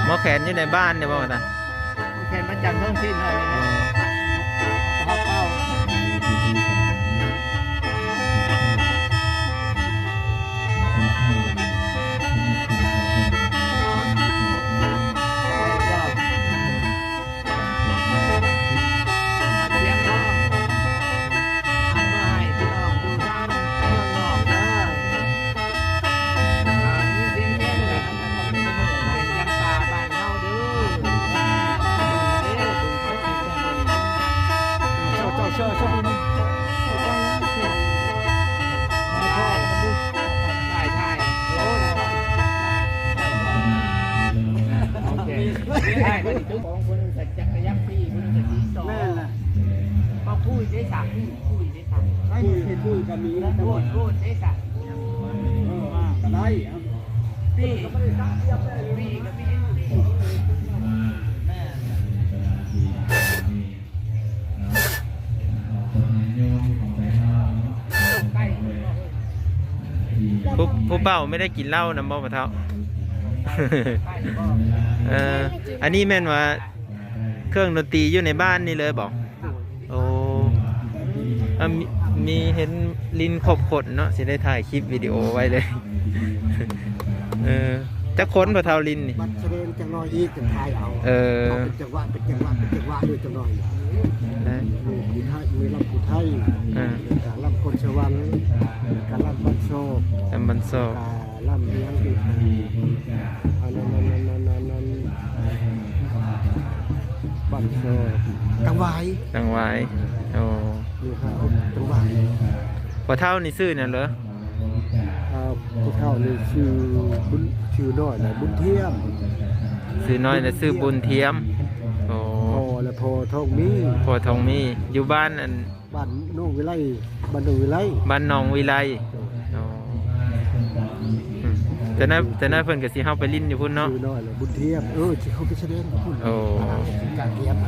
ໝໍແຂນຢູ່ໃນບ້ານນີ້ບໍ່ວ່າຊັ້ນ? ໝໍແຂນປະຈຳທ້ອງຖິ່ນເຮົານີ້ແຫຼະ. ອໍ ເຮົາເປົ່າ ສຽງເພາະ ອັນບໍ່ໃຫ້ພີ່ນ້ອງຢູ່ທາງເມືອງນອກເດີ ອ່າ ມີສຽງແຄນແລ້ວ ເປັນຫຍັງປ່າບ້ານເຮົາເດີ ເຈົ້າ ເຈົ້າ ເຈົ້າ ເຈົ້າ ຖ່າຍ ຖ່າຍ ໂອ້ຍ ໂອເຄ ຖ່າຍ ສອງຄົນ ຈັກກະຍານຂີ່ ຜູ້ໜຶ່ງກໍຂີ່ສອງ ແມ່ນລະ ບໍ່ຄຸຍໄດ້ສາມ ຄຸຍໄດ້ສາມ ໃຫ້ເຫັນຄຸຍກໍມີ ໂຫດ ໂຫດໄດ້ສາມ ເອີ ກໍໄດ້ ປີ ປີກໍມີ ປີ ແມ່ນ ຜູ້ ຜູ້ເຖົ້າໄມ່ໄດ້ກິນເຫຼົ້ານຳບໍ່ ພໍ່ເຖົ້າ? ເອີ ອັນນີ້ແມ່ນວ່າ ເຄື່ອງດົນຕີຢູ່ໃນບ້ານນີ້ເລີຍບໍ? ໂອ້ ອາ ມີ ມີເຫັນຫຼິ້ນຄົບຄົນເນາະ ຊິໄດ້ຖ່າຍຄລິບວິດີໂອໄວ້ເລີຍ. ເອີ ຈັກຄົນພໍ່ເຖົ້າຫຼິ້ນນີ້? ບັດສະແດງຈັກໜ້ອຍອີກ ຈັ່ງຖ່າຍເອົາ. ເອີ ເອົາເປັນຈັງຫວະ ເປັນຈັງຫວະ ເປັນຈັງຫວະຢູ່ຈັກໜ້ອຍ. ເອີ ມີໄທ ມີລຳຜູ້ໄທ ອ່າ ກະລຳຄົນສະຫວັນ ກະລຳບ້ານຊອກ ລຳບ້ານຊອກ ກະລຳຫຍັງອີກ ອັນນັ້ນ ອັນນັ້ນ ອັນນັ້ນ ອັນນັ້ນ ບ້ານຊອກ ຕັງຫວາຍ ຕັງຫວາຍ. ໂອ້ ຢູ່ຫ້າຫົກ ຕັງຫວາຍ. ພໍ່ເຖົ້ານີ້ຊື່ຫຍັງເລີ? ອ່າ ຜູ້ເຖົ້ານີ້ຊື່ບຸນ ຊື່ນ້ອຍນະ ບຸນທຽມ. ຊື່ນ້ອຍນະ ຊື່ບຸນທຽມ. ໂອ້ ພໍ່ລະພໍ່ທອງມີ ພໍ່ທອງມີ ຢູ່ບ້ານອັນ ບ້ານໜອງວິໄລ ບ້ານໜອງວິໄລ ບ້ານໜອງວິໄລ. ໂອ້ ອືມ ຈັ່ງນັ້ນ ຈັ່ງນັ້ນເພິ່ນກໍຊິເຮົາໄປຫຼິ້ນຢູ່ພຸ້ນເນາະ ຢູ່ນ້ອຍແລ້ວ ບຸນທຽມ. ເອີ ຊິເຂົ້າໄປສະແດງຢູ່ພຸ້ນ. ໂອ້ ການກຽມ.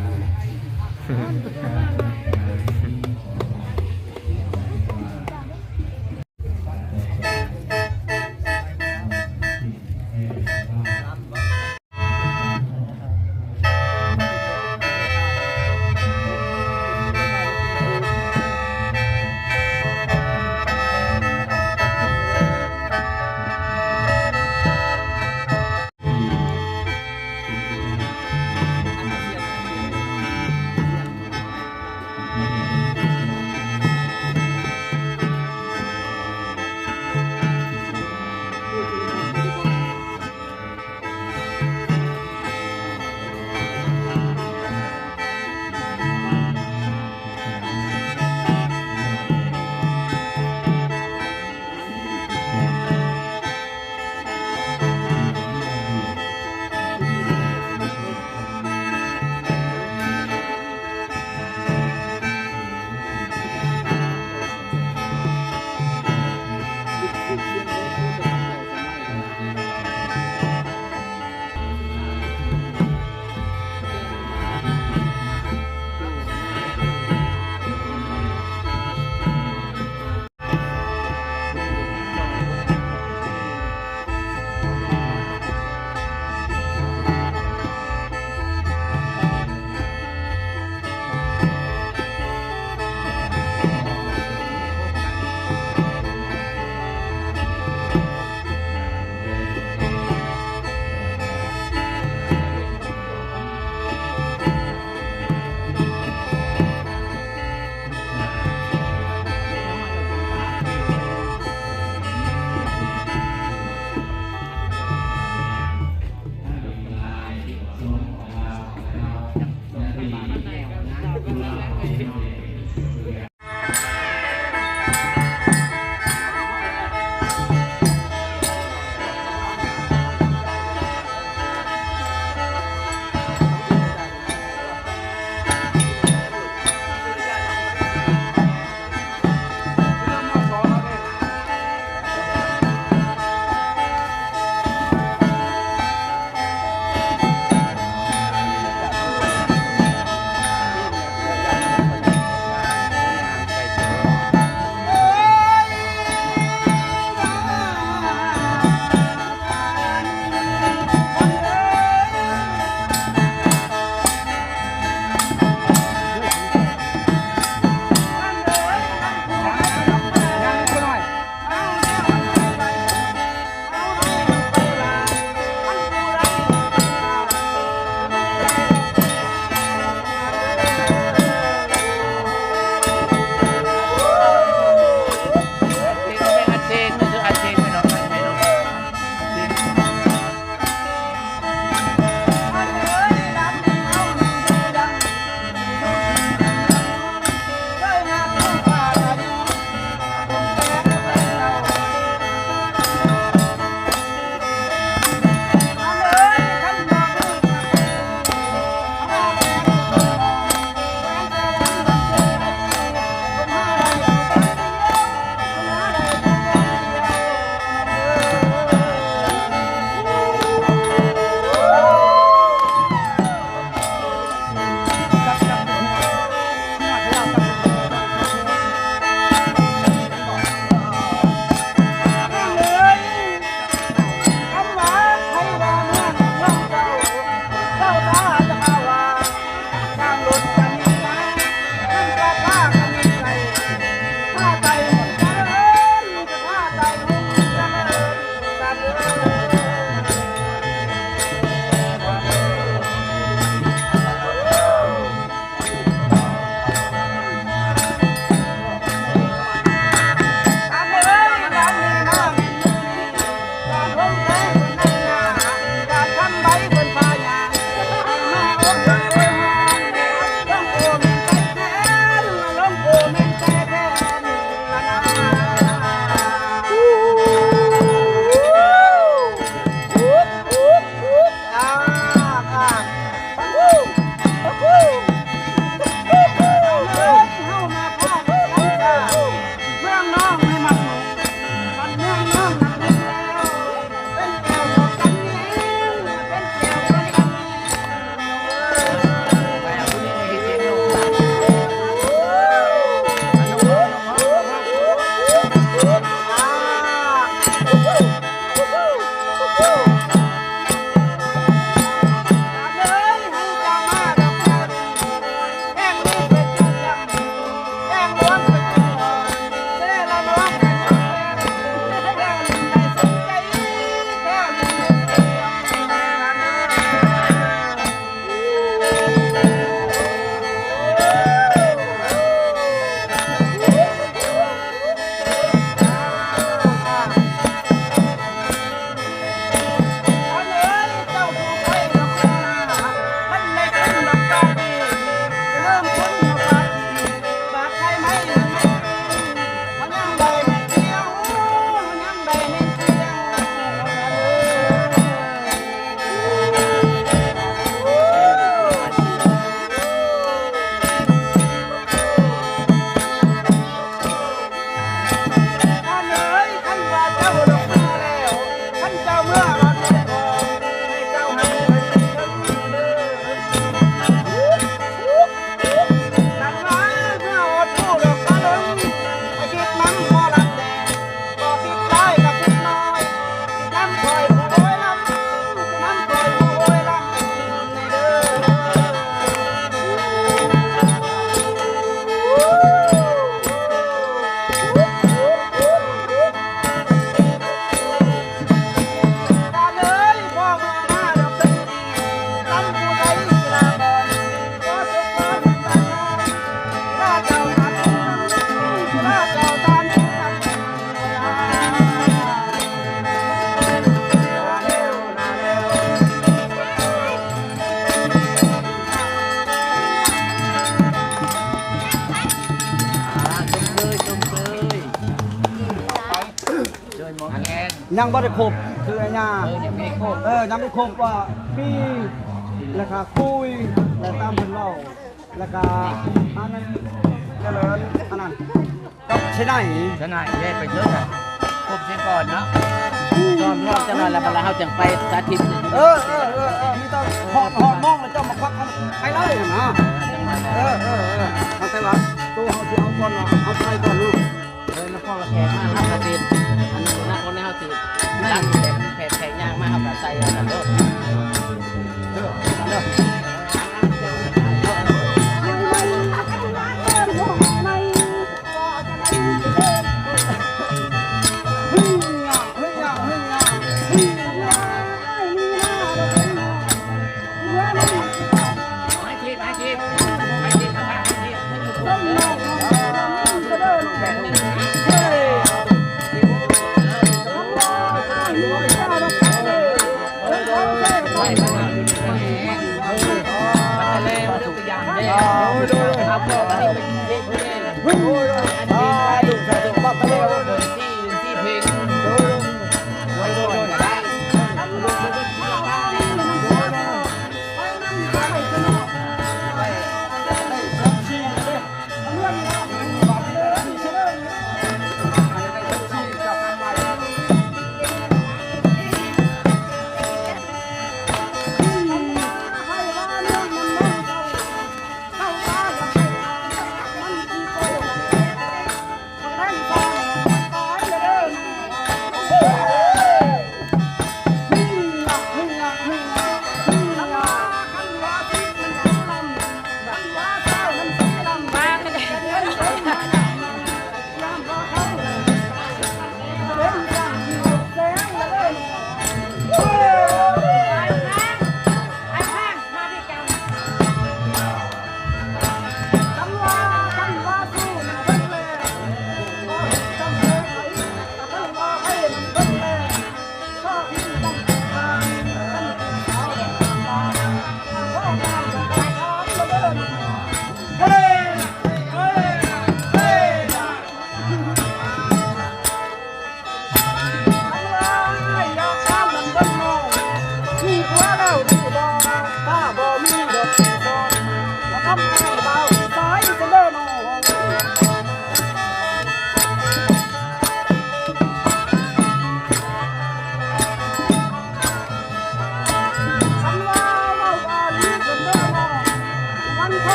ຍັງບໍ່ໄດ້ຄົບ ຄືໄອ້ຍ່າ ເອີ ຍັງບໍ່ໄດ້ຄົບ ເອີ ຍັງບໍ່ຄົບວ່າປີ ແລ້ວກະຄຸຍ ແລ້ວຕາມເພິ່ນເວົ້າ ແລ້ວກະອັນນັ້ນ ຈະເລີນ ອັນນັ້ນ ກັບໄຊໄນ ໄຊໄນເດ້ ໄປເທີນ ຄົບເສຍກ່ອນເນາະ ອືມ ຊ້ອມຮອບຈັກໜ່ອຍ ແລ້ວບັດລະເຮົາຈັ່ງໄປສາທິດ ເອີ ເອີ ເອີ ເອີ ມີແຕ່ຮອດ ຮອດມອງແລ້ວເຈົ້າມາຄວັກເອົາໄປເລີຍຫັ້ນນະ ເອີ ເອີ ເອີ ເອົາແຕ່ວ່າໂຕເຮົາຊິເອົາກ່ອນ ເອົາໄປກ່ອນເນາະ. ເອີ ນະຄອນລະແຂກມາ ເຮົາກະຊິ ອັນນັ້ນນະ ຄົນໃນເຮົາຊິ ແຂກ ແຂກ ແຂກຍ່າງມາ ເຮົາກະໃສ່ອັນນັ້ນໂລດ ເດີ ເດີ.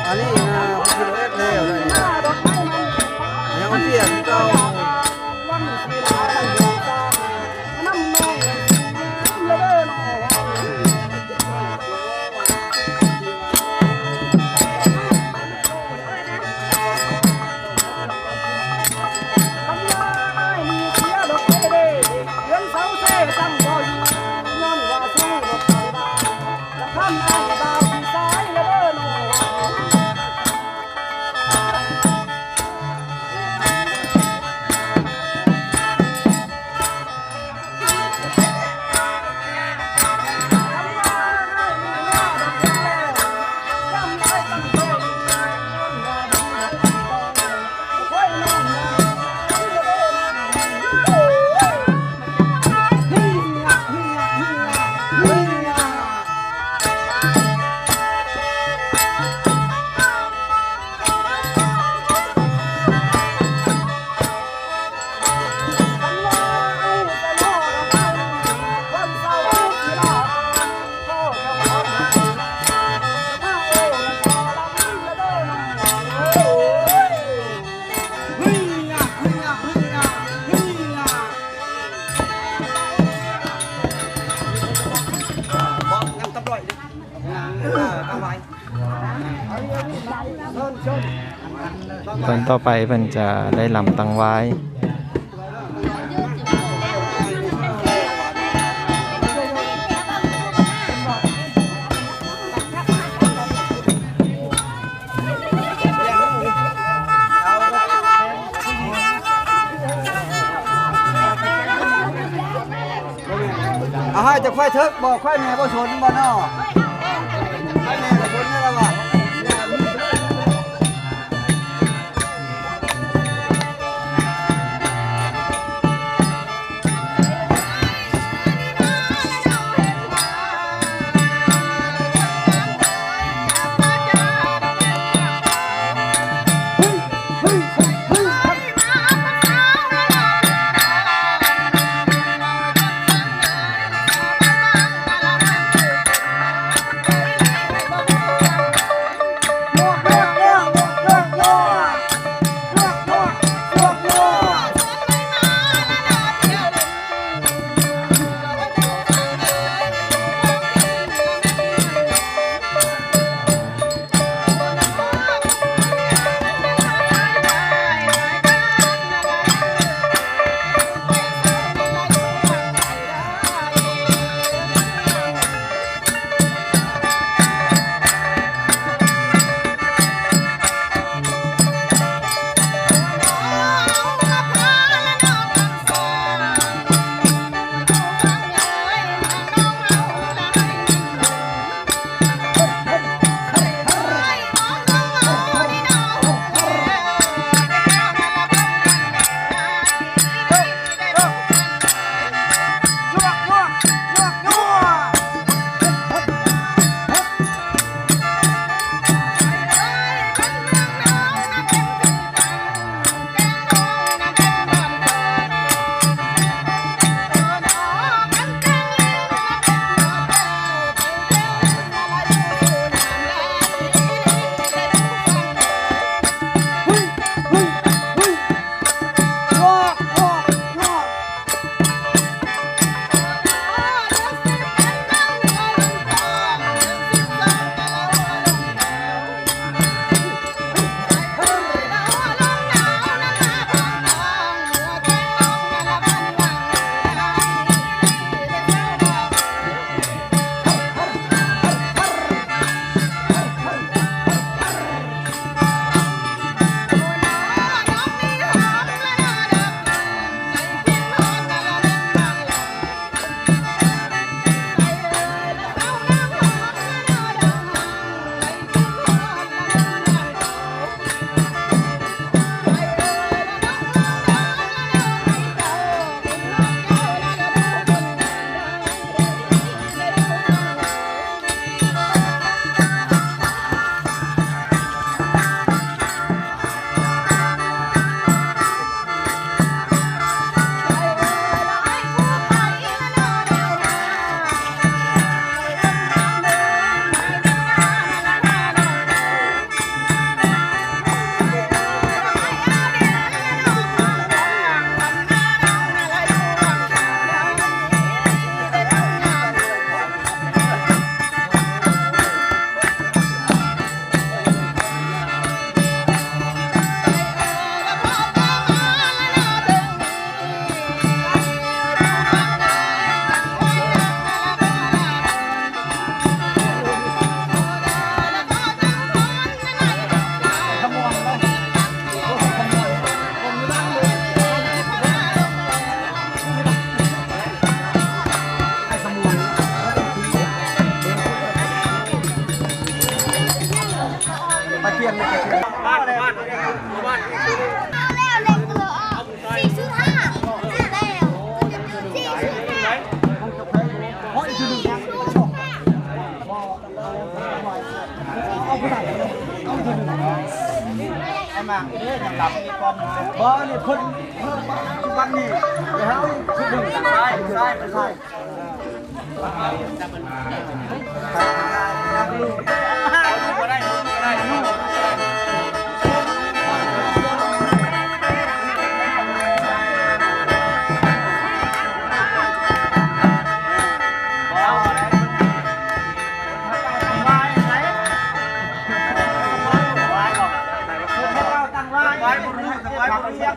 ອັນນີ້ນະ ກິໂລແອດແລ້ວນະ ຍັງເປັນຄືເກົ່າ. ຕອນຕໍ່ໄປເພິ່ນຈະໄດ້ລຳຕັ້ງຫວ້າຍ. ໃຫ້ແຕ່ຄວາຍເຖິກບໍ່ ຄວາຍແມ່ບໍ່ສົນບໍ່ນໍ ຄວາຍແມ່ບໍ່ສົນແລ້ວວ່າ.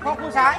ຂອງຜູ້ຊາຍ.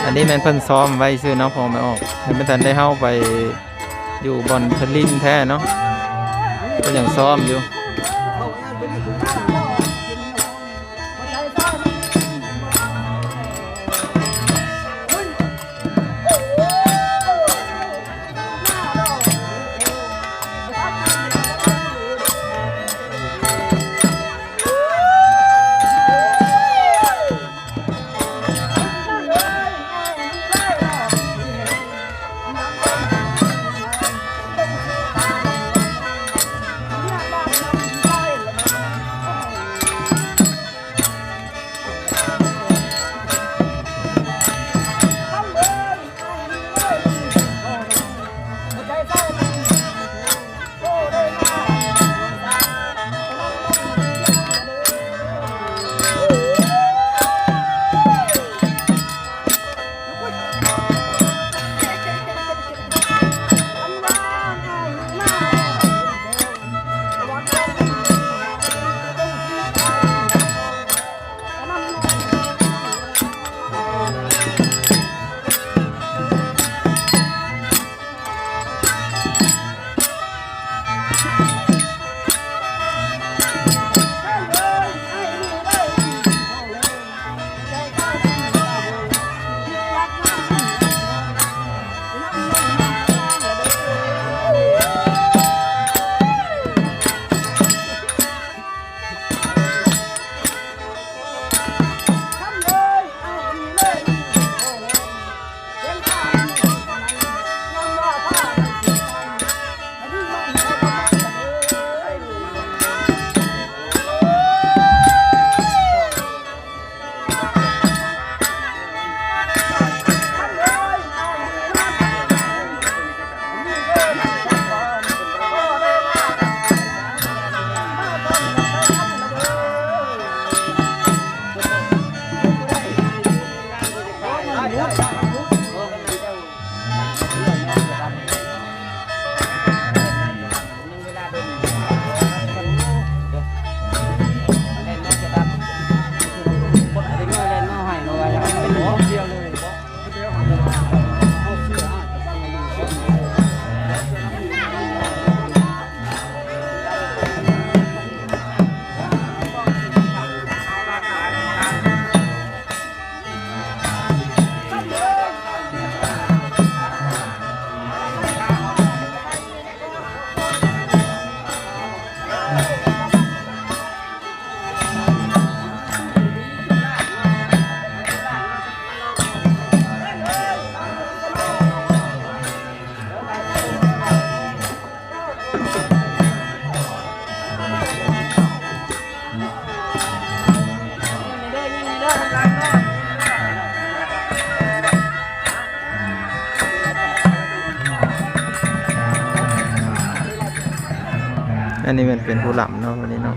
ອັນນີ້ແມ່ນເພິ່ນຊ້ອມໄວ້ຊື່ເນາະ ພໍ່ແມ່ອອກ ຍັງບໍ່ທັນໄດ້ເຂົ້າໄປຢູ່ບ່ອນເພິ່ນຫຼິ້ນແທ້ເນາະ ເພິ່ນຍັງຊ້ອມຢູ່. ອັນນີ້ແມ່ນເປັນຜູ້ລຳເນາະ ມື້ນີ້ເນາະ.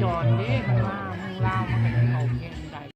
ຈອນນີ້ ມັນມາເມືອງລາວ ມັນກໍເອົາເກັ່ງ.